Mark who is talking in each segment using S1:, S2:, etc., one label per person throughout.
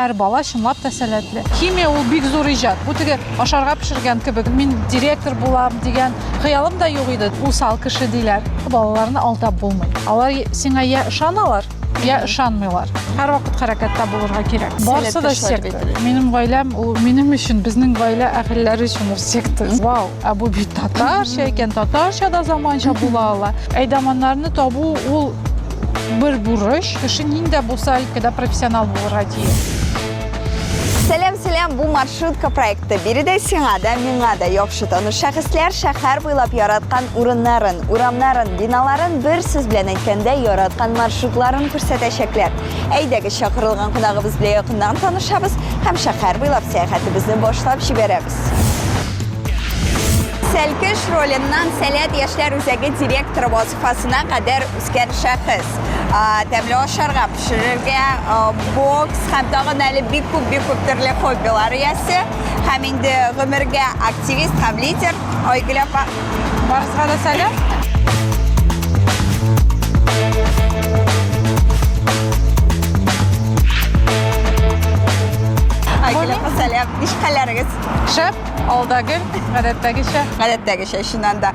S1: Һәр бала чынлап та сәләтле. Химия ул бик зур иҗат. Бу теге ашарга пешергән кебек, мин директор булам дигән хыялым да юк иде. Усал кеше диләр. Балаларны алдап булмый. Алар сиңа я ышаналар, я ышанмыйлар. Һәрвакыт хәрәкәттә булырга кирәк. Барысы да секта. Минем гаиләм ул минем өчен, безнең гаилә әһелләре өчен ул секта. Вау, ә бу бит татарча икән, татарча да заманча була ала. Әйдаманнарны табу ул бер бурыч. Кеше нинди булса өлкәдә профессионал булырга тиеш.
S2: Сәлам, сәлам, бу маршрутка проекты. Биредә сиңа да, миңа да яхшы таныш шәхесләр шәһәр буйлап яраткан урыннарын, урамнарын, биналарын бер сүз белән әйткәндә яраткан маршрутларын күрсәтәчәкләр. Әйдәгез, чакырылган кунагыбыз белән якыннан танышабыз һәм шәһәр буйлап сәяхәтебезне башлап җибәрәбез. Сәлкеш роленнан Сәләт яшьләр үзәге директоры вазыйфасына кадәр үскән шәхес. Тәмле ашарга, пешерергә, бокс һәм тагын әле бик күп, бик күп төрле хоббилар иясе. Һәм инде гомергә активист һәм лидер Айгөл апа.
S1: Барыгызга да сәлам.
S2: Айгөл апа, сәлам. Ничек хәлләрегез?
S1: Шәп, алда гел, гадәттәгечә.
S2: Гадәттәгечә, чыннан да.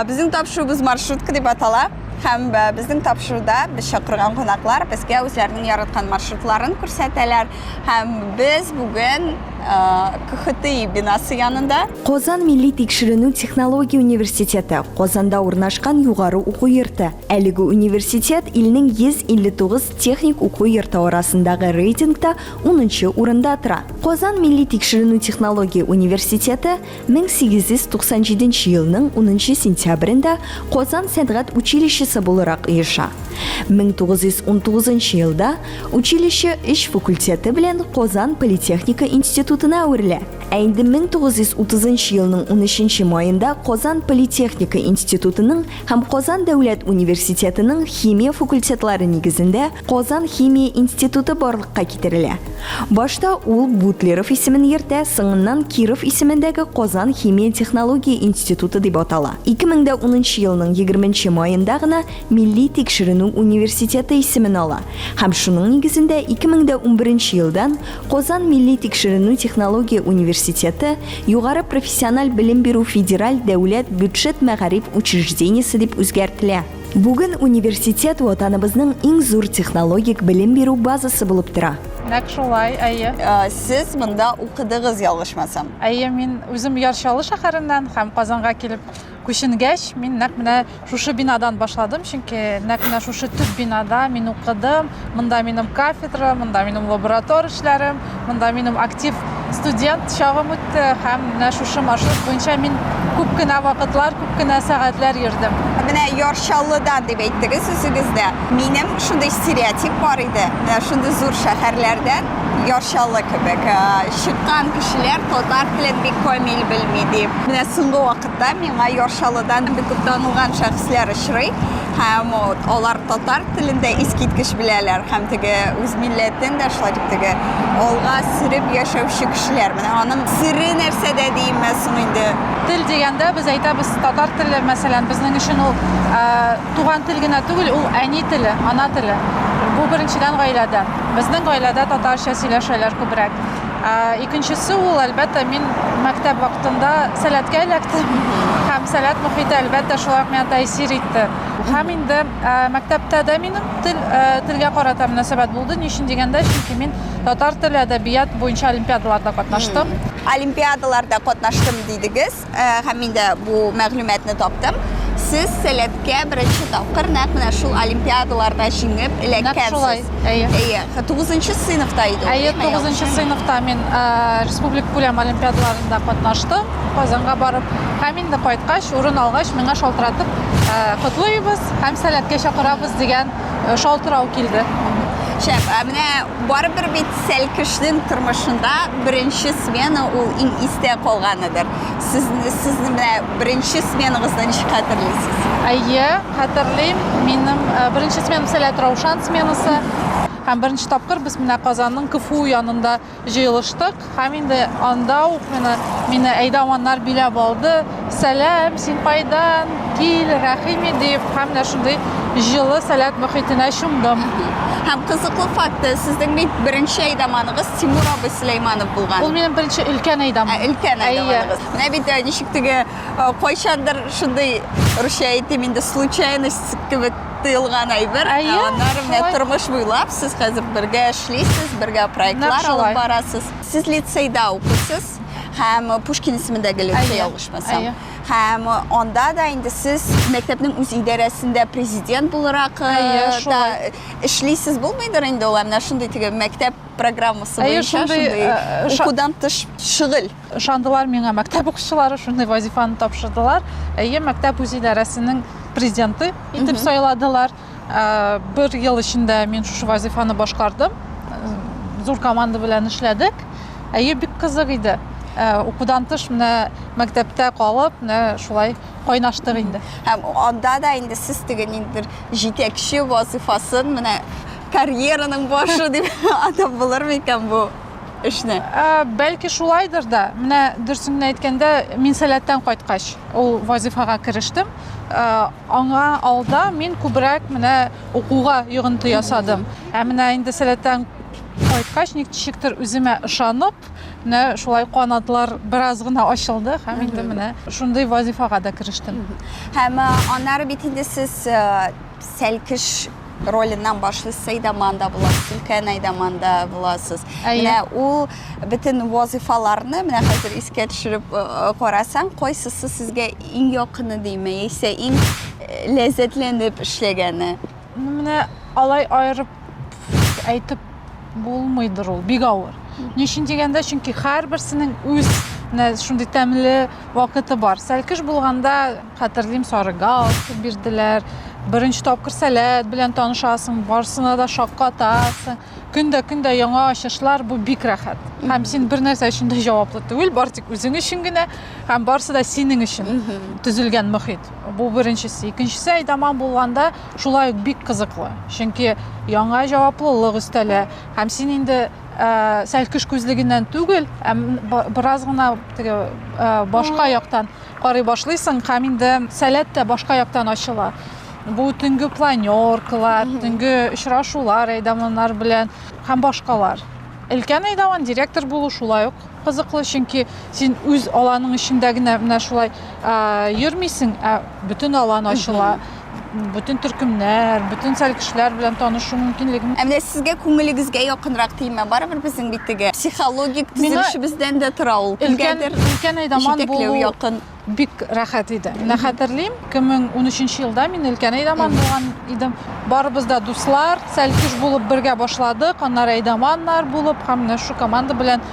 S2: Безнең тапшыруыбыз маршрутка дип атала. Һәм безнең тапшыруда без чакырган кунаклар безгә үзләренең яраткан маршрутларын күрсәтәләр. Һәм без бүген КХТИ бинасы янында.
S3: Казан милли тикшеренү технология университеты, Казанда урнашкан югары уку йорты. Әлеге университет илнең 159 техник уку йорты арасындагы рейтингта унынчы урында тора. Казан милли тикшеренү технология университеты 1897 елның унынчы сентябрендә Казан сәнгать училищесы буларак оеша. 1919 елда училище өч факультеты белән Казан политехника институтына әверелә. Ә инде 1930 елның унөченче маенда Казан политехника институтының һәм Казан дәүләт университетының химия факультетлары нигезендә Казан химия институты барлыкка китерелә. Башта ул Бутлеров исемен йөртә, соңыннан Киров исемендәге Казан химия-технология институты дип атала. 2010 елның 20 маенда гына Милли тикшеренү университеты исемен ала һәм шуның нигезендә 2011 елдан Казан милли тикшеренү-технология университеты югары профессиональ белем бирү федераль дәүләт бюджет мәгариф учреждениесе дип үзгәртелә. Бүген университет Ватаныбызның иң зур технологик белем бирү базасы булып тора.
S1: Нәкъ шулай, әйе.
S2: Сез монда укыдыгыз, ялгышмасам.
S1: Әйе, мин үзем Яр Чаллы шәһәреннән һәм Казанга килеп күченгәч, мин нәкъ менә шушы бинадан башладым, чөнки нәкъ менә шушы төп бинада мин укыдым. Монда минем кафедра, монда минем лаборатор эшләрем, монда минем актив студент чагым үтте һәм менә шушы маршрут буенча мин күп кенә вакытлар, күп кенә сәгатьләр йөрдем.
S2: Менә Яр Чаллыдан дип әйттегез үзегез дә. Минем шундый стереотип бар иде. Менә шундый зур шәһәрләрдән Яр Чаллы кебек чыккан кешеләр татар телен бик камил белми дип. Менә соңгы вакытта миңа Яр Чаллыдан бик күп танылган шәхесләр очрый һәм алар татар телен дә искиткеч беләләр һәм теге үз милләтен дә шулай дип теге алга сөреп яшәүче кешеләр. Менә аның сере нәрсәдә диимме соң инде?
S1: Тел дигәндә без әйтәбез татар теле, мәсәлән, безнең өчен ул туган тел генә түгел, ул әни теле, ана теле. Бу беренчедән гаиләдә. Безнең гаиләдә татарча сөйләшәләр күбрәк. Икенчесе ул, әлбәттә, мин мәктәп вакытында сәләткә эләктем. Һәм сәләт мохите, әлбәттә, шулай ук миңа тәэсир итте. Һәм инде мәктәптә дә минем тел, телгә карата мөнәсәбәт булды. Ни өчен дигәндә, чөнки мин татар теле, әдәбият буенча олимпиадаларда катнаштым.
S2: Олимпиадаларда катнаштым дидегез. Һәм мин дә бу мәгълүматны таптым. Сез сәләткә беренче тапкыр нәкъ менә шул олимпиадаларда җиңеп эләккәнсез.
S1: Нәкъ шулай, әйе.
S2: Әйе, 9 сыйныфта иде ул.
S1: Әйе, 9 сыйныфта мин республика күләм олимпиадаларында катнаштым, Казанга барып. Һәм инде кайткач, урын алгач, миңа шалтыратып, котлыйбыз һәм сәләткә чакырабыз дигән шалтырау килде.
S2: Шәп, ә менә барыбер бит сәлкешнең тормышында беренче смена ул иң истә калганыдыр. Сез, сезнең менә беренче сменагызны ничек хәтерлисез?
S1: Әйе, хәтерлим. Минем беренче сменам Сәләт Раушан сменасы. Һәм беренче тапкыр без менә Казанның КФУ янында җыелыштык. Һәм инде анда ук мине, мине әйдаманнар биләп алды. Сәлам, син кайдан? Кил, рәхим ит дип. Һәм менә шундый җылы Сәләт мөхитенә чумдым.
S2: Һәм кызыклы факт, сезнең бит беренче әйдаманыгыз Тимур абый Сөләйманов булган.
S1: Ул минем беренче өлкән әйдаман.
S2: Ә, өлкән әйдаманыгыз. Менә бит э, ничек теге э, кайчандыр шундый русча әйтим инде случайность кебек тоелган әйбер.
S1: Әйе,
S2: Ә аннары менә
S1: шулай.
S2: тормыш буйлап сез хәзер бергә эшлисез, бергә проектлар
S1: Нәкъ шулай.
S2: алып барасыз. Сез лицейда укыйсыз һәм Пушкин исемендәге лицей
S1: Әйе,
S2: ялгышмасам.
S1: әйе.
S2: Һәм анда да инде сез мәктәпнең үз идарәсендә президент буларак э,
S1: Әйе,
S2: да
S1: шулай.
S2: эшлисез булмыйдыр инде ул, ә менә шундый теге мәктәп программасы
S1: Әйе,
S2: буенча
S1: шундый,
S2: шундый
S1: э,
S2: укудан тыш шөгыль.
S1: Ышандылар миңа мәктәп укучылары, шундый вазифаны тапшырдылар. Әйе, мәктәп үз идарәсенең президенты итеп сайладылар. Э, бер ел эчендә мин шушы вазифаны башкардым. Э, зур команда белән эшләдек. Әйе, бик кызык иде. Э, укудан тыш менә мәктәптә калып, менә шулай кайнаштык инде.
S2: Һәм анда да инде сез теге ниндидер җитәкче вазифасын менә карьераның башы дип атап булыр микән бу эшне?
S1: Бәлки шулайдыр да. Менә дөресен генә әйткәндә, мин Сәләттән кайткач ул вазифага керештем. Аңа алда мин күбрәк менә укуга йогынты ясадым. Ә менә инде Сәләттән кайткач, ничектер үземә ышанып, менә шулай канатлар бераз гына ачылды һәм инде менә шундый вазифага да керештем.
S2: Һәм аннары бит инде сез сәлкеш роленнән башлыйсыз, әйдаман да буласыз, өлкән әйдаман да буласыз. Менә ул бөтен вазифаларны менә хәзер искә төшереп карасаң, кайсысы сезгә иң якыны дийме, яисә иң ләззәтләнеп эшләгәне?
S1: Менә алай аерып әйтеп булмыйдыр ул, бик авыр. Ни өчен дигәндә, чөнки һәрберсенең үз менә шундый тәмле вакыты бар. Сәлкеш булганда, хәтерлим, сары галстук бирделәр. Беренче тапкыр Сәләт белән танышасың, барысына да шаккатасың. Көн дә көн дә яңа ачышлар, бу бик рәхәт. Һәм син бер нәрсә өчен дә җаваплы түгел, бары тик үзең өчен генә һәм барысы да синең өчен төзелгән мохит. Бу беренчесе. Икенчесе, әйдаман булганда шулай ук бик кызыклы. Чөнки яңа җаваплылык өстәлә. Һәм син инде ә, сәлкеш күзлегеннән түгел, ә бераз гына теге ә, башка яктан карый башлыйсың һәм инде сәләт тә башка яктан ачыла. Бу төнге планеркалар, төнге очрашулар әйдаманнар белән һәм башкалар. Өлкән әйдаман директор булу шулай ук кызыклы, чөнки син үз аланың эчендә генә менә шулай йөрмисең, ә бөтен алан ачыла, бөтен төркемнәр, бөтен сәлкешләр белән танышу мөмкинлеге.
S2: Ә менә сезгә күңелегезгә якынрак тиеме? Барыбер безнең бит теге психологик төзелешебездән дә тора ул.
S1: Кемгәдер өлкән әйдаман булу якын. Бик рәхәт иде. Менә хәтерлим, 2013 елда мин өлкән әйдаман булган идем. Барыбыз да дуслар, сәлкеш булып бергә башладык, аннары әйдаманнар булып һәм менә шушы команда белән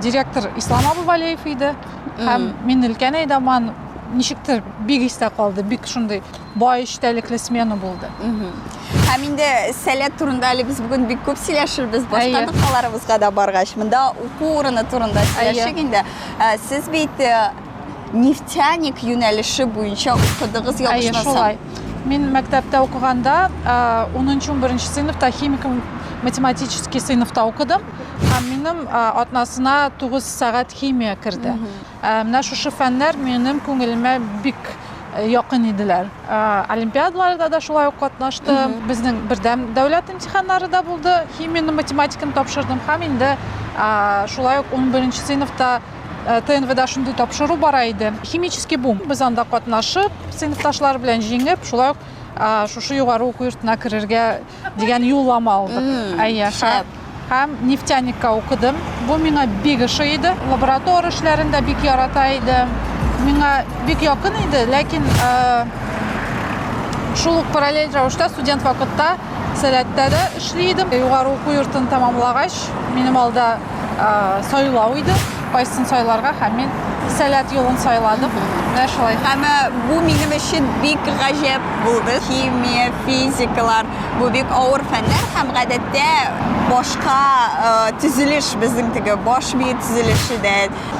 S1: директор Ислам абый Валеев иде. Һәм мин өлкән әйдаман ничектер бик истә калды, бик шундый бай эчтәлекле смена булды.
S2: Һәм инде Сәләт турында әле без бүген бик күп сөйләшербез, башка нокталарыбызга да баргач. Монда уку урыны турында сөйләшик инде. Ә, сез бит э, нефтяник юнәлеше буенча укыдыгыз, ялгышмасам.
S1: Шулай. Мин мәктәптә укыганда, 10-11 сыйныфта химик математический сыйныфта укыдым. Һәм минем атнасына 9 сәгать химия керде. Менә шушы фәннәр минем күңелемә бик якын иделәр. Олимпиадаларда да шулай ук катнаштым. Безнең бердәм дәүләт имтиханнары да булды. Химияне, математиканы тапшырдым һәм инде шулай ук 11 сыйныфта ТНВда шундый тапшыру бара иде. Химический бум. Без анда катнашып, сыйныфташлар белән җиңеп, шулай ук шушы югары уку йортына керергә дигән юллама алдык. Әйе,
S2: шәп.
S1: Һәм нефтяникка укыдым. Бу миңа бик ошый иде. Лаборатор эшләрен дә бик ярата идем. Миңа бик якын иде, ләкин шул ук параллель рәвештә студент вакытта Сәләттә дә эшли идем. Югары уку йортын тәмамлагач, минем алда сайлау иде. Кайсын сайларга һәм мин Сәләт юлын сайладым. Менә шулай.
S2: Һәм бу минем өчен бик гаҗәп булды. Химия, физикалар, бу бик авыр фәннәр һәм гадәттә башка төзелеш безнең теге баш мие төзелеше дә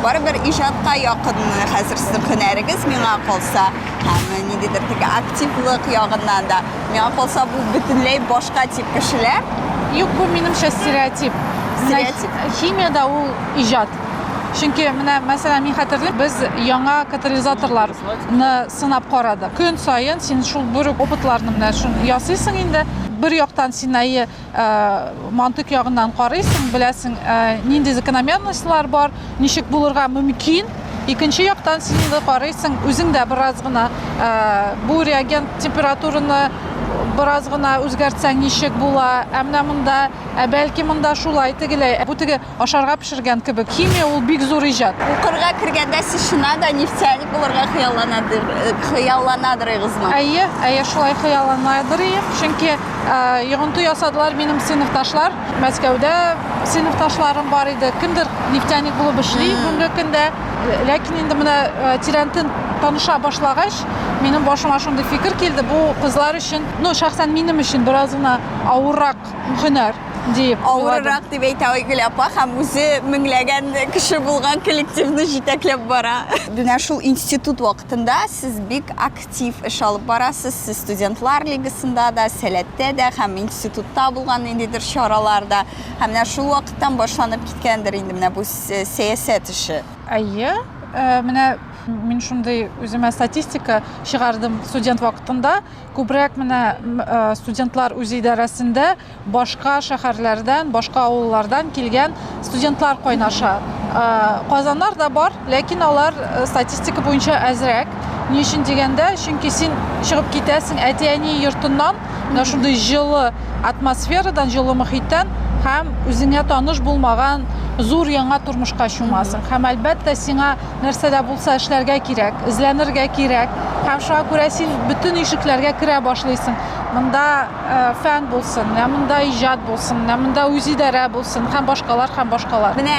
S2: барыбер иҗатка якын хәзер сезнең һөнәрегез миңа калса һәм ниндидер теге активлык ягыннан да миңа калса бу бөтенләй башка тип кешеләр.
S1: Юк, бу минемчә стереотип.
S2: Стереотип.
S1: Химиядә ул иҗат. Чөнки менә, мәсәлән, мин хәтерлим, без яңа катализаторларны сынап карадык. Көн саен син шул бер үк опытларны менә шуны ясыйсың инде. Бер яктан син әйе мантык ягыннан карыйсың, беләсең, нинди закономерностьлар бар, ничек булырга мөмкин. Икенче яктан син инде карыйсың, үзең дә бераз гына бу реагент температураны бераз гына үзгәртсәң ничек була, ә менә монда, ә бәлки монда шулай, тегеләй. Бу теге ашарга пешергән кебек. Химия ул бик зур иҗат.
S2: Укырга кергәндә сез чыннан да нефтяник булырга хыялланадыр, хыялланадыр идегезме?
S1: Әйе, әйе, шулай хыялланадыр идем. Чөнки йогынты ясадылар минем сыйныфташлар. Мәскәүдә сыйныфташларым бар иде. Кемдер нефтяник булып эшли бүгенге көндә. Ләкин инде менә тирәнтен таныша башлагач, минем башыма шундый фикер килде. Бу кызлар өчен, ну, шәхсән минем өчен бераз гына авыррак һөнәр диеп уйладым.
S2: Авыррак дип әйтә Айгөл апа һәм үзе меңләгән кеше булган коллективны җитәкләп бара. Менә шул институт вакытында сез бик актив эш алып барасыз. Сез студентлар лигасында да, Сәләттә дә һәм институтта булган ниндидер чараларда. Һәм менә шул вакыттан башланып киткәндер инде менә бу сәясәт эше.
S1: Әйе, менә мин шундый үземә статистика чыгардым студент вакытында. Күбрәк менә студентлар үзидарәсендә башка шәһәрләрдән, башка авыллардан килгән студентлар кайнаша. Казаннар да бар, ләкин алар статистика буенча әзрәк. Ни өчен дигәндә, чөнки син чыгып китәсең әти-әни йортыннан, менә шундый җылы атмосферадан, җылы мохиттән һәм үзеңә таныш булмаган зур яңа тормышка чумасың. Һәм әлбәттә, сиңа нәрсә дә булса эшләргә кирәк, эзләнергә кирәк. Һәм шуңа күрә син бөтен ишекләргә керә башлыйсың. Монда фән булсын, менә монда иҗат булсын, менә монда үзидарә булсын һәм башкалар һәм башкалар.
S2: Менә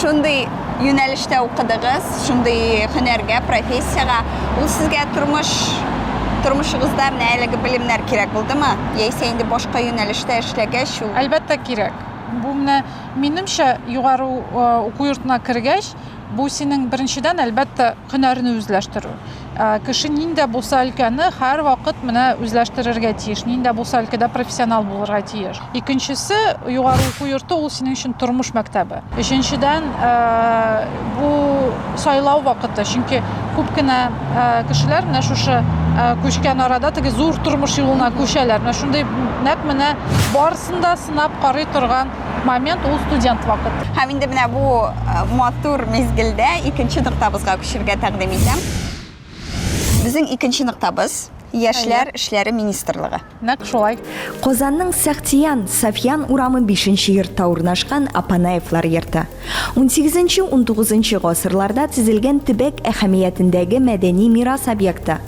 S2: шундый юнәлештә укыдыгыз, шундый һөнәргә, профессиягә. Ул сезгә тормыш тормышыгызда менә әлеге белемнәр кирәк булдымы? Яисә инде башка юнәлештә эшләгәч ул?
S1: Әлбәттә кирәк. Бу менә минемчә югары уку йортына кергәч, бу синең беренчедән, әлбәттә, һөнәрне үзләштерү. Кеше нинди дә булса өлкәне һәрвакыт менә үзләштерергә тиеш, нинди дә булса өлкәдә профессионал булырга тиеш. Икенчесе, югары уку йорты ул синең өчен тормыш мәктәбе. Өченчедән, бу сайлау вакыты, чөнки күп кенә кешеләр менә шушы күчкән арада теге зур тормыш юлына күчәләр. Менә шундый нәкъ менә барысын да сынап карый торган момент ул студент вакыты.
S2: Һәм инде менә бу матур мизгелдә икенче ноктабызга күчергә тәкъдим итәм. Безнең икенче ноктабыз Яшьләр эшләре министрлыгы.
S1: Нәкъ шулай.
S3: Казанның Сәхтиян, Сафьян урамы бишенче йортта урнашкан Апанаевлар йорты. Унсигезенче-унтугызынчы гасырларда төзелгән төбәк әһәмиятендәге мәдәни мирас объекты.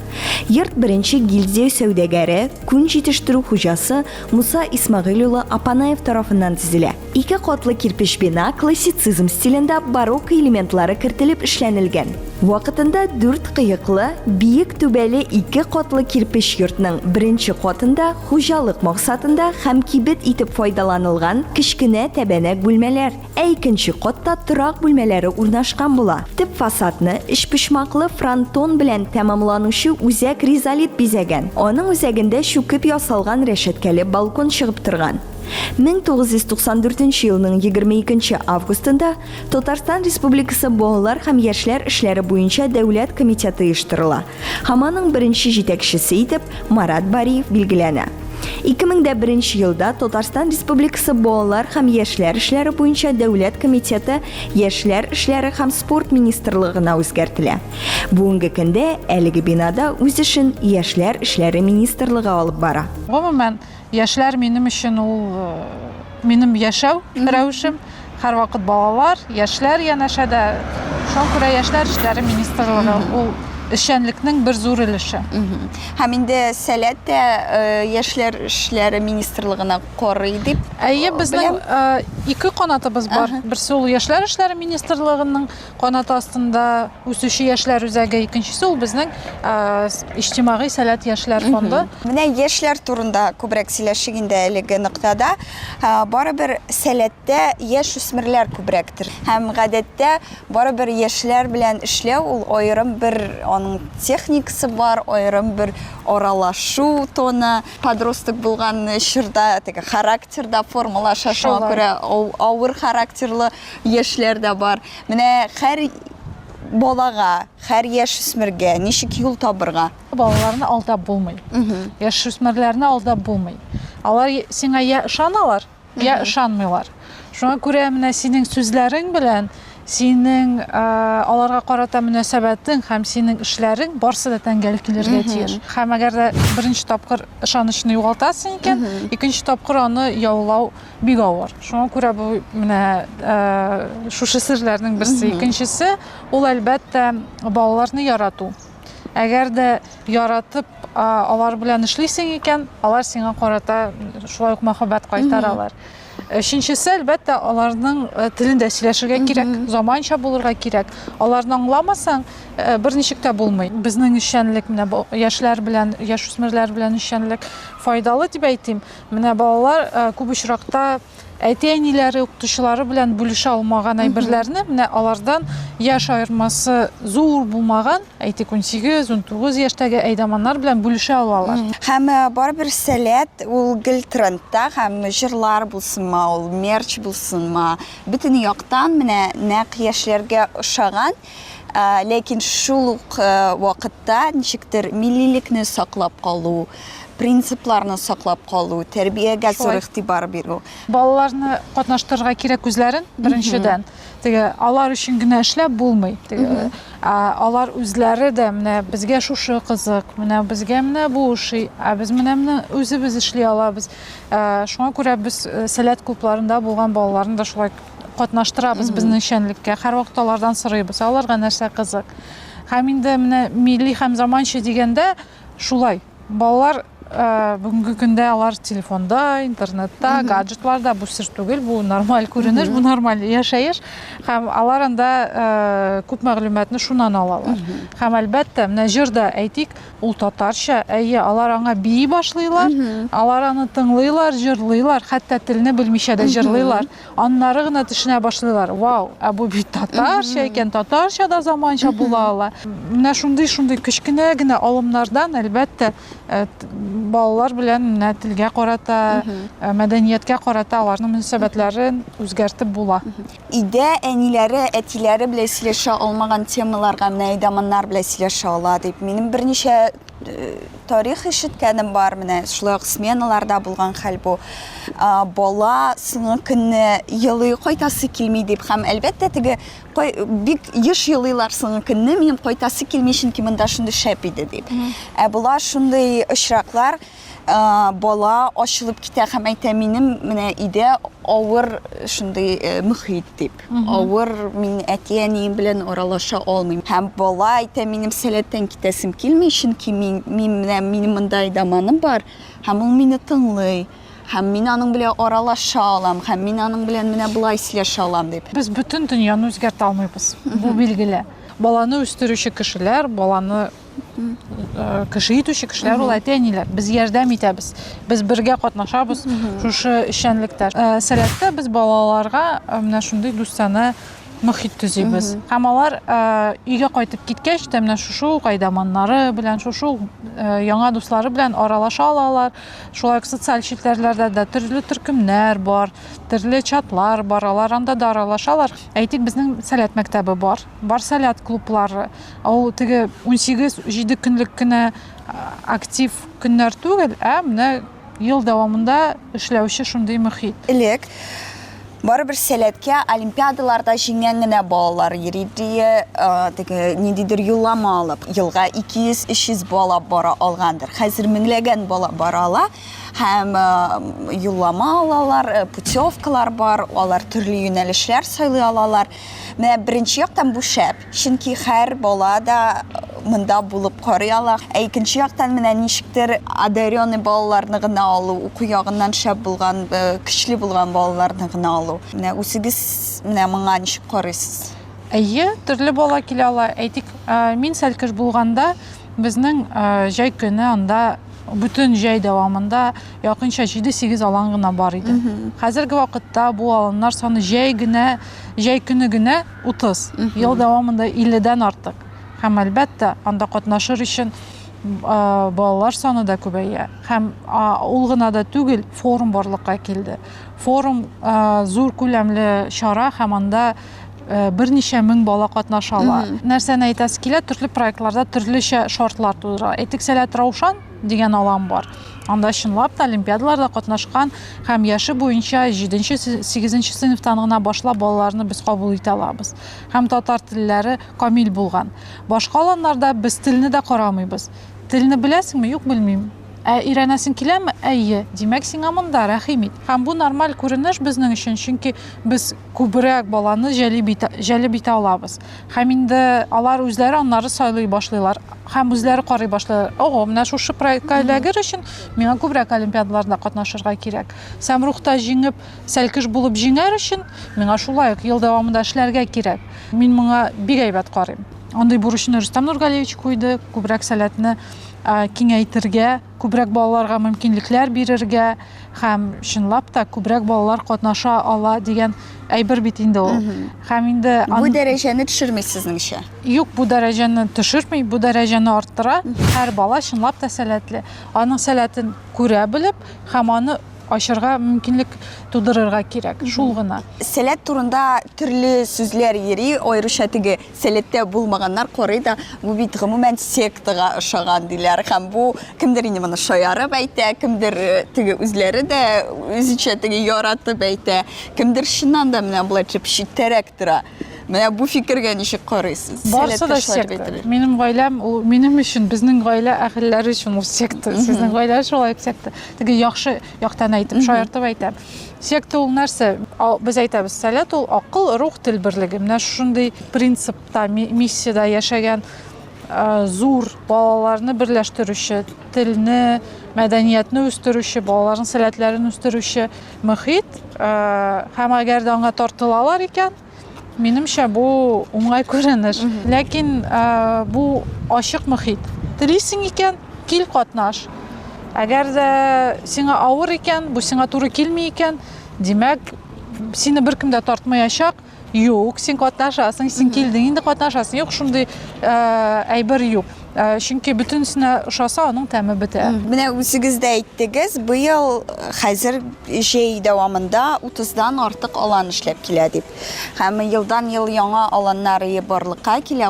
S3: Йорт беренче гильдия сәүдәгәре, күн җитештерү хуҗасы Муса Исмәгыйль улы Апанаев тарафыннан төзелә. Ике катлы кирпеч бина классицизм стилендә барокко элементлары кертелеп эшләнелгән. Вакытында дүрт кыеклы, биек түбәле ике катлы кирпеч йортның беренче катында хуҗалык максатында һәм кибет итеп файдаланылган кечкенә тәбәнәк бүлмәләр, Ә икенче катта торак бүлмәләре урнашкан була. Төп фасадны өчпочмаклы фронтон белән тәмамланучы үзәк ризалит бизәгән. Аның үзәгендә чүкеп ясалган рәшәткәле балкон чыгып торган. 1994 нче елның 22 нче августында Татарстан Республикасы Балалар һәм яшьләр эшләре буенча дәүләт комитеты оештырыла һәм аның беренче җитәкчесе итеп Марат Бариев билгеләнә. 2001 елда Татарстан Республикасы Балалар һәм яшьләр эшләре буенча дәүләт комитеты Яшьләр эшләре һәм спорт министрлыгына үзгәртелә. Бүгенге көндә әлеге бинада үз эшен Яшьләр эшләре министрлыгы алып бара.
S1: Гомумән, яшьләр минем өчен ул минем яшәү рәвешем. Һәрвакыт балалар, яшьләр янәшәдә. Шуңа күрә Яшьләр эшләре министрлыгы ул эшчәнлекнең бер зур өлеше.
S2: Һәм инде Сәләт тә Яшьләр эшләре министрлыгына карый дип
S1: Әйе, безнең ике канатыбыз бар. Берсе ул Яшьләр эшләре министрлыгының канаты астында үсүче яшьләр үзәге, икенчесе ул безнең иҗтимагый Сәләт яшьләр фонды.
S2: Менә яшьләр турында күбрәк сөйләшик инде әлеге ноктада. Барыбер Сәләттә яшүсмерләр күбрәктер. Һәм гадәттә барыбер яшьләр белән эшләү ул аерым бер аның техникасы бар, аерым бер аралашу тоны. Подросток булган чорда теге характер да формалаша, шуңа күрә авыр характерлы яшьләр дә бар. Менә һәр балага, һәр яшүсмергә ничек юл табырга?
S1: Балаларны алдап булмый. Яшүсмерләрне алдап булмый. Алар сиңа я ышаналар, я ышанмыйлар. Шуңа күрә менә синең сүзләрең белән синең аларга карата мөнәсәбәтең һәм синең эшләрең барсы да тәңгәл килергә тиеш. Һәм әгәр дә беренче тапкыр ышанычны югалтасың икән, икенче тапкыр аны яулау бик авыр. Шуңа күрә бу менә шушы серләрнең берсе. Икенчесе, ул әлбәттә балаларны ярату. Әгәр дә яратып алар белән эшлисең икән, алар сиңа карата шулай ук мәхәббәт кайтаралар. Өченчесе, әлбәттә, аларның телендә сөйләшергә кирәк, заманча булырга кирәк. Аларны аңламасаң, берничек тә булмый. Безнең эшчәнлек менә яшьләр белән, яшүсмерләр белән эшчәнлек файдалы дип әйтим. Менә балалар күп очракта әти-әниләре, укытучылары белән бүлешә алмаган әйберләрне, менә алардан яшь аермасы зур булмаган, әйтик, 18, 19 яшьтәге әйдаманнар белән бүлешә алалар.
S2: Һәм барыбер Сәләт ул гел трендта, һәм җырлар булсынмы, ул мерч булсынмы, бөтен яктан менә нәкъ яшьләргә ошаган, ләкин шул ук вакытта ничектер миллилекне саклап калу, принципларны саклап калу, тәрбиягә зур игътибар бирү.
S1: Балаларны катнаштырырга кирәк үзләрен, беренчедән. Теге алар өчен генә эшләп булмый. Теге алар үзләре дә менә безгә шушы кызык, менә безгә менә бу ошый, ә без менә менә үзебез эшли алабыз. Шуңа күрә без Сәләт клубларында булган балаларны да шулай катнаштырабыз безнең эшчәнлеккә. Һәрвакыт алардан сорыйбыз, аларга нәрсә кызык. Һәм инде менә милли һәм заманча дигәндә шулай. Балалар бүгенге көндә алар телефонда, интернетта, гаджетларда, бу сер түгел, бу нормаль күренеш, бу нормаль яшәеш. Һәм алар анда күп мәгълүматны шуннан алалар. Һәм әлбәттә, менә җыр да әйтик, ул татарча, әйе, алар аңа бии башлыйлар, алар аны тыңлыйлар, җырлыйлар, хәтта телне белмичә дә җырлыйлар. Аннары гына төшенә башлыйлар, вау, ә бу бит татарча икән, татарча да заманча була ала. Менә шундый-шундый кечкенә генә алымнардан, әлбәттә, балалар белән менә телгә карата, мәдәнияткә карата аларның мөнәсәбәтләрен үзгәртеп була.
S2: Өйдә әниләре, әтиләре белән сөйләшә алмаган темаларга менә әйдаманнар белән сөйләшә ала дип. Минем берничә тарих ишеткәнем бар, менә шулай ук сменаларда булган хәл бу. Бала соңгы көнне елый, кайтасы килми дип, һәм әлбәттә теге бик еш елыйлар соңгы көнне, минем кайтасы килми, чөнки монда шундый шәп иде дип. Ә була шундый очраклар, бала ачылып китә һәм әйтә, минем менә өйдә авыр шундый мөхит дип. Авыр, мин әти-әнием белән аралаша алмыйм. Һәм бала әйтә, минем Сәләттән китәсем килми, чөнки мин, мин менә минем монда әйдаманым бар, һәм ул мине тыңлый, һәм мин аның белән аралаша алам, һәм мин аның белән менә болай сөйләшә алам дип.
S1: Без бөтен дөньяны үзгәртә алмыйбыз, бу билгеле. Баланы үстерүче кешеләр, баланы кеше итүче кешеләр ул әти-әниләр. Без ярдәм итәбез. Без бергә катнашабыз шушы эшчәнлектә. Сәләттә без балаларга менә шундый дустанә мохит төзибез. Һәм алар өйгә кайтып киткәч тә менә шушы ук әйдаманнары белән, шушы ук яңа дуслары белән аралаша алалар. Шулай ук социаль челтәрләрдә дә төрле төркемнәр бар, төрле чатлар бар, алар анда да аралашалар. Әйтик, безнең Сәләт мәктәбе бар, бар Сәләт клублары. Ул теге 18 җиде көнлек кенә актив көннәр түгел, ә менә ел дәвамында эшләүче шундый мөхит.
S2: Элек барыбер Сәләткә олимпиадаларда җиңгән генә балалар йөри иде, теге ниндидер юллама алып, елга 200-300 бала бара алгандыр. Хәзер меңләгән бала бара ала һәм юллама алалар, путевкалар бар, алар төрле юнәлешләр сайлый алалар. Менә беренче яктан бу шәп, чөнки һәр бала да монда булып карый ала. Ә икенче яктан менә ничектер одаренный балаларны гына алу, уку ягыннан шәп булган, көчле булган балаларны гына алу. Менә үзегез менә моңа ничек карыйсыз?
S1: Әйе, төрле бала килә ала. Әйтик, мин сәлкеш булганда, безнең җәй көне анда бөтен җәй дәвамында якынча 7-8 алан гына бар иде. Хәзерге вакытта бу аланнар саны җәй генә, җәй көне генә 30, ел дәвамында 50-дән артык. Һәм әлбәттә, анда катнашыр өчен балалар саны да күбәя. Һәм ул гына да түгел, форум барлыкка килде. Форум зур күләмле чара һәм анда берничә мең бала катнаша ала. Нәрсәне әйтәсе килә, төрле проектларда төрлечә шартлар тудыра. Әйтик, Сәләт Раушан дигән алан бар. Анда чынлап та олимпиадаларда катнашкан һәм яше буенча 7-нче, 8-нче сыйныфтан гына башлап балаларны без кабул итә алабыз. Һәм татар телләре камил булган. Башка аланнарда без телне дә карамыйбыз. Телне беләсеңме? Юк, белмим. Ә өйрәнәсең киләме? Әйе. Димәк, сиңа монда, рәхим ит. Һәм бу нормаль күренеш безнең өчен, чөнки без күбрәк баланы җәлеп итә, җәлеп итә алабыз. Һәм инде алар үзләре аннары сайлый башлыйлар. Һәм үзләре карый башлыйлар. Ого, менә шушы проектка эләгер өчен миңа күбрәк олимпиадаларда катнашырга кирәк. Сәмрухта җиңеп, сәлкеш булып җиңәр өчен миңа шулай ук ел дәвамында эшләргә кирәк. Мин моңа бик әйбәт карыйм. Андый бурычны Рөстәм Нургалиевич куйды, күбрәк сәләтне киңәйтергә, күбрәк балаларга мөмкинлекләр бирергә һәм чынлап та күбрәк балалар катнаша ала дигән әйбер бит инде ул. Һәм инде
S2: бу дәрәҗәне төшерми сезнеңчә?
S1: Юк, бу дәрәҗәне төшерми, бу дәрәҗәне арттыра. Һәр бала чынлап та сәләтле. Аның сәләтен күрә белеп һәм аны ачырга мөмкинлек тудырырга кирәк, шул гына.
S2: Сәләт турында төрле сүзләр йөри, аеруча теге сәләттә булмаганнар карый да, бу бит гомумән сектага ошаган диләр. Һәм бу кемдер инде моны шаярып әйтә, кемдер э, теге үзләре дә үзенчә теге яратып әйтә, кемдер чыннан да менә болай итеп читтәрәк тора. Менә бу фикергә ничек карыйсыз?
S1: Барысы да секта. Минем гаиләм ул минем өчен, безнең гаилә әһелләре өчен ул секта. Сезнең гаилә шулай ук секта. Теге яхшы яктан әйтеп, шаяртып әйтәм. Секта ул нәрсә? Без әйтәбез, сәләт ул акыл, рух, тел берлеге. Менә шундый принципта, миссиядә яшәгән зур балаларны берләштерүче, телне, мәдәниятне үстерүче, балаларның сәләтләрен үстерүче мөхит. Һәм әгәр дә аңа тартылалар икән, Минемчә, бу уңай күренеш. Ләкин бу ачык мөхит. Телисең икән, кил катнаш. Әгәр дә сиңа авыр икән, бу сиңа туры килми икән, димәк, сине беркем дә тартмаячак. Юк, син катнашасың, син килдең инде катнашасың. Юк, шундый әйбер юк. Э, чөнки бөтенесенә ошаса, аның тәме бетә.
S2: Менә үзегез дә әйттегез, быел э, хәзер җәй дәвамында 30-дан артык алан эшләп килә дип. Һәм елдан-ел яңа аланнар барлыкка килә,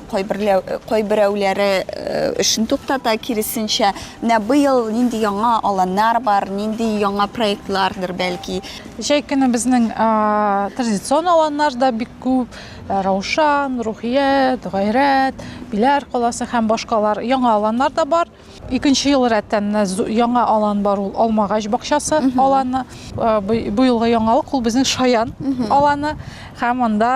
S2: кайберәүләре э, эшен туктата, киресенчә. Менә быел нинди яңа аланнар бар, нинди яңа проектлардыр бәлки?
S1: Җәй көне безнең традицион аланнар да бик күп. Раушан, Рухият, Гайрәт, Биләр каласы һәм башкалар яңа аланнар да бар. Икенче ел рәттән яңа алан бар ул Алмагач бакчасы аланы. Бу елгы яңалык ул безнең Шаян аланы һәм анда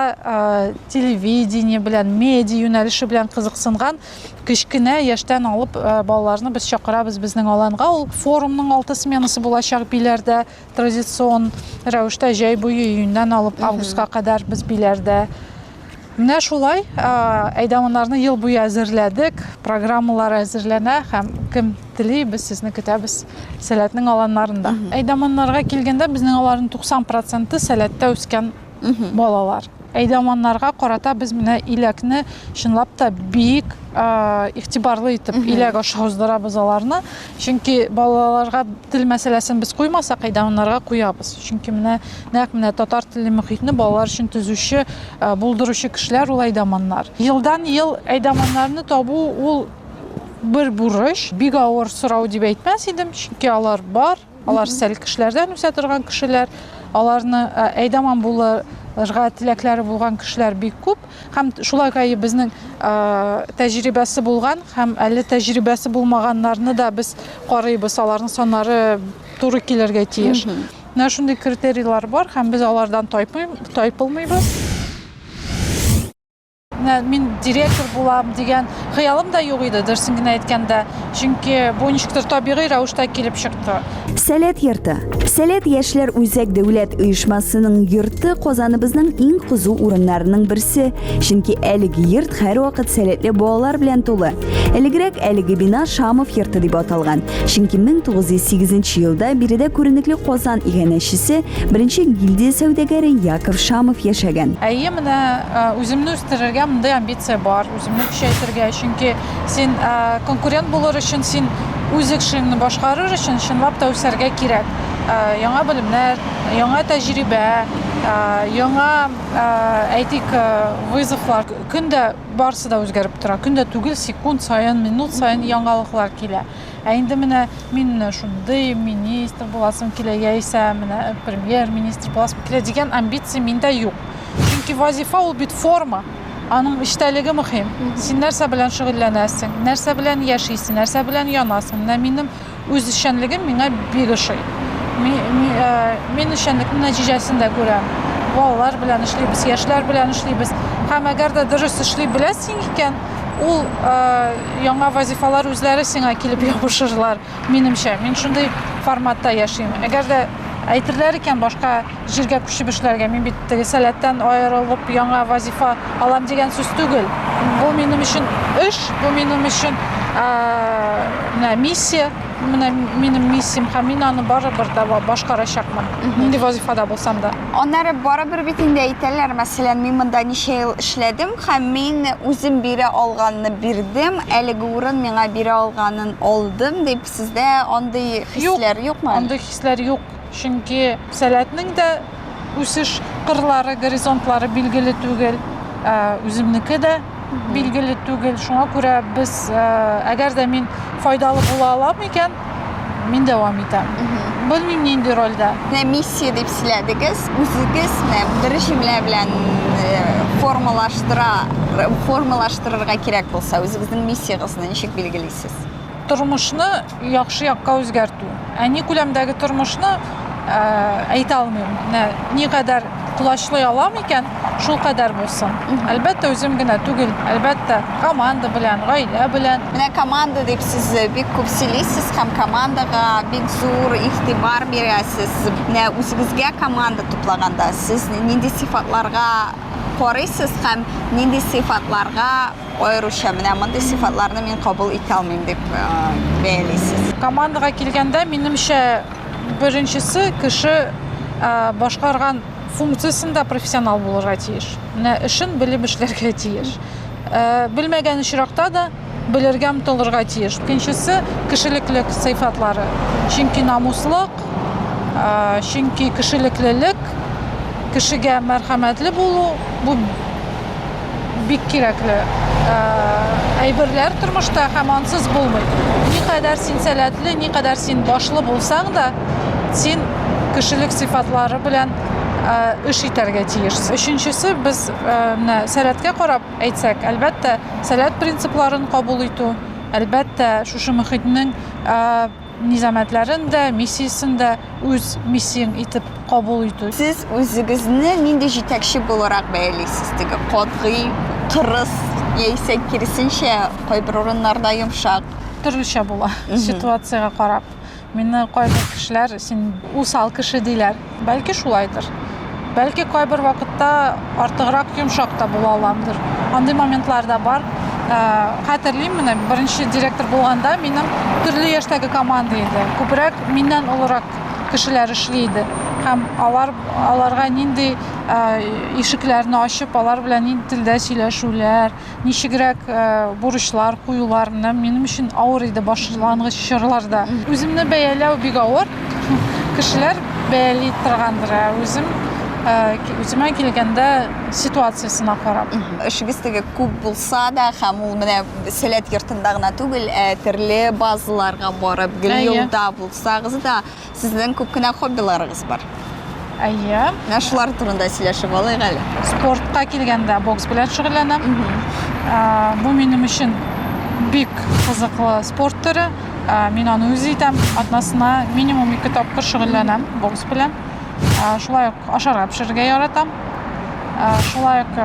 S1: телевидение белән, медиа юнәлеше белән кызыксынган кечкенә яшьтән алып балаларны без чакырабыз безнең аланга. Ул форумның алты сменасы булачак Биләрдә. Традицион рәвештә җәй буе июньнән алып августка кадәр без Биләрдә. Менә шулай, әйдаманнарны ел буе әзерләдек, программалар әзерләнә һәм кем тели, без сезне көтәбез Сәләтнең аланнарында. Әйдаманнарга килгәндә, безнең аларның 90 проценты Сәләттә үскән балалар. Әйдаманнарга карата без менә иләкне чынлап та бик игътибарлы итеп иләк аша уздырабыз аларны. Чөнки балаларга тел мәсьәләсен без куймасак, әйдаманнарга куябыз. Чөнки менә нәкъ менә татар телле мөхитне балалар өчен төзүче, булдыручы кешеләр ул әйдаманнар. Елдан-ел әйдаманнарны табу ул бер бурыч, бик авыр сорау дип әйтмәс идем, чөнки алар бар. Алар сәл кешеләрдән үсә торган кешеләр. Аларны э, әйдаман булырга теләкләре булган кешеләр бик күп. Һәм шулай ук безнең э, тәҗрибәсе булган һәм әле тәҗрибәсе булмаганнарны да без карыйбыз. Аларның саннары туры килергә тиеш. Менә шундый критерийлар бар һәм без алардан тайпылмыйбыз. Менә мин директор булам дигән хыялым да юк иде, дөресен генә әйткәндә. Чөнки бу ничектер табигый рәвештә килеп чыкты.
S3: Сәләт йорты. Сәләт яшьләр үзәк дәүләт оешмасының йорты Казаныбызның иң кызу урыннарының берсе. Чөнки әлеге йорт һәрвакыт сәләтле балалар белән тулы. Элегрәк әлеге бина Шамов йорты дип аталган. Чөнки 1908 елда биредә күренекле Казан иганәчесе, беренче гильдия сәүдәгәре Яков Шамов яшәгән.
S1: Әйе, менә үземне үстерергә мондый амбиция бар, үземне көчәйтергә, чөнки син конкурент булыр өчен, син үз эшеңне башкарыр өчен чынлап та үсәргә кирәк. Яңа белемнәр, яңа тәҗрибә, яңа, әйтик, вызовлар. Көн дә барысы да үзгәреп тора. Көн дә түгел, секунд саен, минут саен яңалыклар килә. Ә инде менә мин менә шундый министр буласым килә, яисә менә премьер-министр буласым килә дигән амбиция миндә юк. Чөнки вазифа ул бит форма. Аның эчтәлеге мөһим. Син нәрсә белән шөгыльләнәсең, нәрсә белән яшисең, нәрсә белән янасың. Менә минем үз эшчәнлегем миңа бик ошый. Мин эшчәнлекнең нәтиҗәсен дә күрәм. Балалар белән эшлибез, яшьләр белән эшлибез. Һәм әгәр дә дөрес эшли беләсең икән, ул яңа вазифалар үзләре сиңа килеп ябышырлар, минемчә. Мин шундый форматта яшим. Әгәр дә әйтерләр икән башка җиргә күчеп эшләргә, мин бит теге сәләттән аерылып яңа вазифа алам дигән сүз түгел. Бу минем өчен эш, бу минем өчен менә миссия, менә минем миссиям һәм мин аны барыбер дә башкарачакмын. Нинди вазифада булсам да.
S2: Аннары барыбер бит инде әйтәләр, мәсәлән, мин монда ничә ел эшләдем һәм мин үзем бирә алганны бирдем, әлеге урын миңа бирә алганын алдым дип, сездә андый хисләр юкмы?
S1: Андый хисләр юк, чөнки сәләтнең дә үсеш кырлары, горизонтлары билгеле түгел, үземнеке дә билгеле түгел. Шуңа күрә без, әгәр дә мин файдалы була алам икән, мин дәвам итәм. Белмим нинди рольдә.
S2: Менә миссия дип сөйләдегез. Үзегез менә бер җөмлә белән формалаштыра, формалаштырырга кирәк булса, үзегезнең миссиягезне ничек билгелисез?
S1: Тормышны яхшы якка үзгәртү. Ә ни күләмдәге тормышны әйтә алмыйм. Менә никадәр колачлый алам икән, шул кадәр булсын. Әлбәттә, үзем генә түгел, әлбәттә, команда белән, гаилә белән.
S2: Менә команда дип сез бик күп сөйлисез һәм командага бик зур игътибар бирәсез. Менә үзегезгә команда туплаганда сез нинди сыйфатларга карыйсыз һәм нинди сыйфатларга аеруча менә мондый сыйфатларны мин кабул итә алмыйм дип бәялисез?
S1: Командага килгәндә, минемчә, беренчесе кеше башкарган функциясендә профессионал булырга тиеш. Менә эшен белеп эшләргә тиеш. Белмәгән очракта да белергә омтылырга тиеш. Икенчесе кешелеклек сыйфатлары. Чөнки намуслык, чөнки кешелеклелек, кешегә мәрхәмәтле булу бу бик кирәкле әйберләр тормышта һәм ансыз булмый. Никадәр син сәләтле, никадәр син башлы булсаң да, син кешелек сыйфатлары белән эш итәргә тиеш. Өченчесе, без менә сәләткә карап әйтсәк, әлбәттә, сәләт принципларын кабул итү, әлбәттә, шушы мөхитнең низамәтләрен дә, миссиясен дә үз миссияң итеп кабул итү.
S2: Сез үзегезне нинди җитәкче буларак бәялисез? Теге катгый, кырыс яисә киресенчә, кайбер урыннарда йомшак?
S1: Төрлечә була, ситуациягә карап. Мине кайбер кешеләр, син усал кеше диләр. Бәлки шулайдыр. Бәлки кайбер вакытта артыграк йомшак та була аламдыр. Андый моментлар да бар. Хәтерлим, менә беренче директор булганда минем төрле яшьтәге команда иде. Күбрәк миннән олырак кешеләр эшли иде. Һәм алар аларга нинди ишекләрне ачып, алар белән нинди телдә сөйләшүләр, ничегрәк бурычлар куюлар менә минем өчен авыр иде башлангыч чорларда. Үземне бәяләү бик авыр. Кешеләр бәяли торгандыр, ә үзем үземә килгәндә ситуациясенә карап.
S2: Эшегез теге күп булса да һәм ул менә Сәләт йортында гына түгел, ә төрле базаларга барып, гел юлда булсагыз да, Сезнең күп кенә хоббиларыгыз бар.
S1: Әйе.
S2: Менә шулар турында сөйләшеп алыйк әле.
S1: Спортка килгәндә бокс белән шөгыльләнәм. Бу минем өчен бик кызыклы спорт төре. Мин аны үз итәм. Атнасына минимум 2 тапкыр шөгыльләнәм бокс белән. Шулай ук ашарга пешерергә яратам. Шулай ук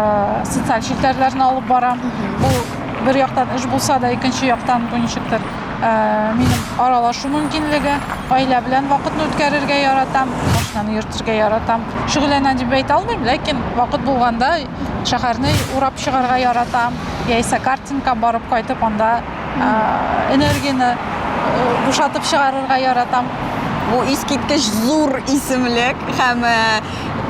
S1: социаль челтәрләрне алып барам. Бу бер яктан эш булса да, икенче яктан бу ничектер минем аралашу мөмкинлеге. Гаилә белән вакытны үткәрергә яратам, машинаны йөртергә яратам. Шөгыльләнәм дип әйтә алмыйм, ләкин вакыт булганда шәһәрне урап чыгарга яратам, яисә картингка барып кайтып, анда Энергияне бушатып чыгарырга яратам.
S2: Бу искиткеч зур исемлек һәм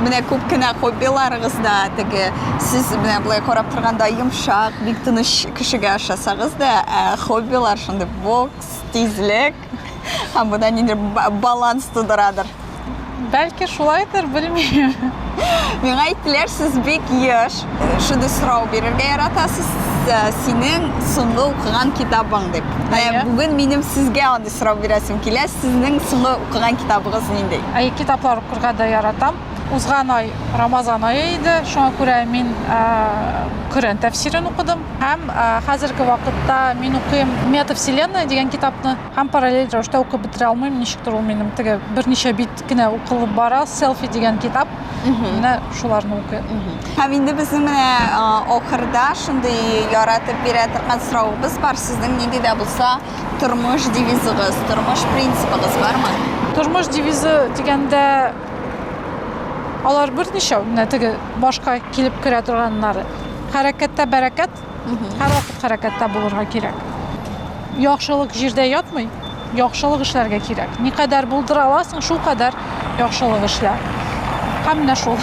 S2: менә күп кенә хоббиларыгыз да теге сез менә болай карап торганда йомшак, бик тыныч кешегә ошасагыз да, ә хоббилар шундый бокс, тизлек һәм бу да ниндидер баланс тудырадыр.
S1: Бәлки шулайдыр, белмим.
S2: Миңа әйттеләр, сез бик еш шундый сорау бирергә яратасыз, синең соңгы укыган китабың дип. Менә бүген минем сезгә андый сорау бирәсем килә. Сезнең соңгы укыган китабыгыз нинди?
S1: Әйе, китаплар укырга да яратам. Узган ай Рамазан ае иде, шуңа күрә мин Коръән тәфсирен укыдым. Һәм хәзерге вакытта мин укыйм Метавселенная дигән китапны. Һәм параллель рәвештә укып бетерә алмыйм, ничектер ул минем теге берничә бит кенә укылып бара, Селфи дигән китап. Менә шуларны укыйм.
S2: Һәм инде безнең менә ахырда шундый яратып бирә торган соравыбыз бар. Сезнең нинди дә булса тормыш девизыгыз, тормыш принцибыгыз бармы?
S1: Тормыш девизы дигәндә алар берничә, менә теге башка килеп керә торганнары. Хәрәкәттә бәрәкәт, Һәрвакыт хәрәкәттә булырга кирәк. Яхшылык җирдә ятмый, яхшылык эшләргә кирәк. Никадәр булдыра аласың, шулкадәр яхшылык эшлә. Һәм менә шул.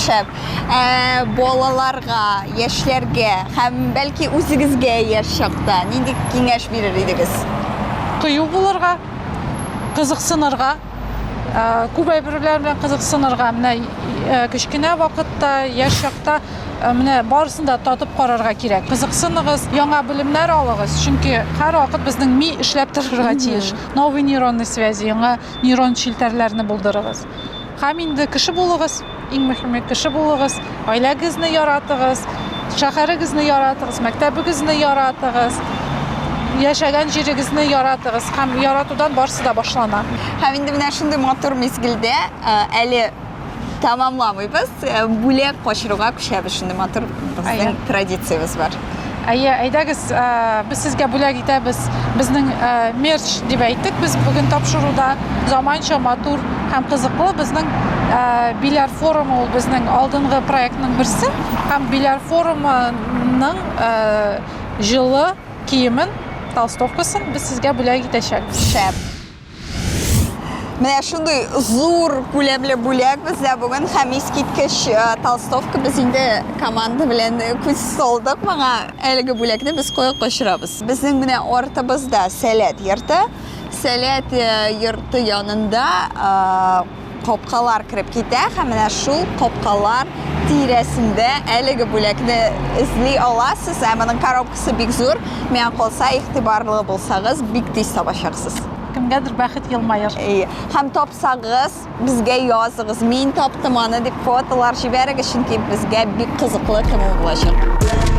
S2: Шәп. Ә, балаларга, яшьләргә һәм бәлки үзегезгә яшь чакта нинди киңәш бирер идегез?
S1: Кыю булырга, кызыксынырга, ә, күп әйберләр белән кызыксынырга. Менә ә, кечкенә вакытта, яшь чакта Э, менә барысын да татып карарга кирәк. Кызыксыныгыз, яңа белемнәр алыгыз, чөнки һәрвакыт безнең ми эшләп торырга тиеш. Новый нейронный связи, яңа нейрон челтәрләрне булдырыгыз. Һәм инде кеше булыгыз, иң мөһиме кеше булыгыз, гаиләгезне яратыгыз, шәһәрегезне яратыгыз, мәктәбегезне яратыгыз, яшәгән җирегезне яратыгыз һәм яратудан барысы да башлана.
S2: Һәм инде менә шундый матур мизгелдә э, әле Тәмамламыйбыз, э, бүләк качыруга күчәбез. Шундый матур безнең традициябез бар.
S1: Әйе, әйдәгез, э, без сезгә бүләк итәбез. Безнең э, мерч дип әйттек без бүген тапшыруда. Заманча, матур һәм кызыклы безнең Биләр форумы ул безнең алдынгы проектның берсе. Һәм Биләр форумының җылы киемен, толстовкасын без сезгә бүләк итәчәкбез.
S2: Шәп. Менә шундый зур күләмле бүләк бездә бүген һәм искиткеч э, толстовка без инде команда белән күз салдык моңа. Әлеге бүләкне без кая качырабыз? Безнең менә артыбызда Сәләт йорты. Сәләт э, йорты янында э, капкалар кереп китә һәм менә шул капкалар тирәсендә әлеге бүләкне эзли аласыз. Ә моның коробкасы бик зур. Миңа калса, игътибарлы булсагыз, бик тиз табачаксыз.
S1: Кемгәдер бәхет елмаер.
S2: Әйе. Һәм тапсагыз, безгә языгыз. Мин таптым аны дип фотолар җибәрегез, чөнки безгә бик кызыклы кем ул булачак.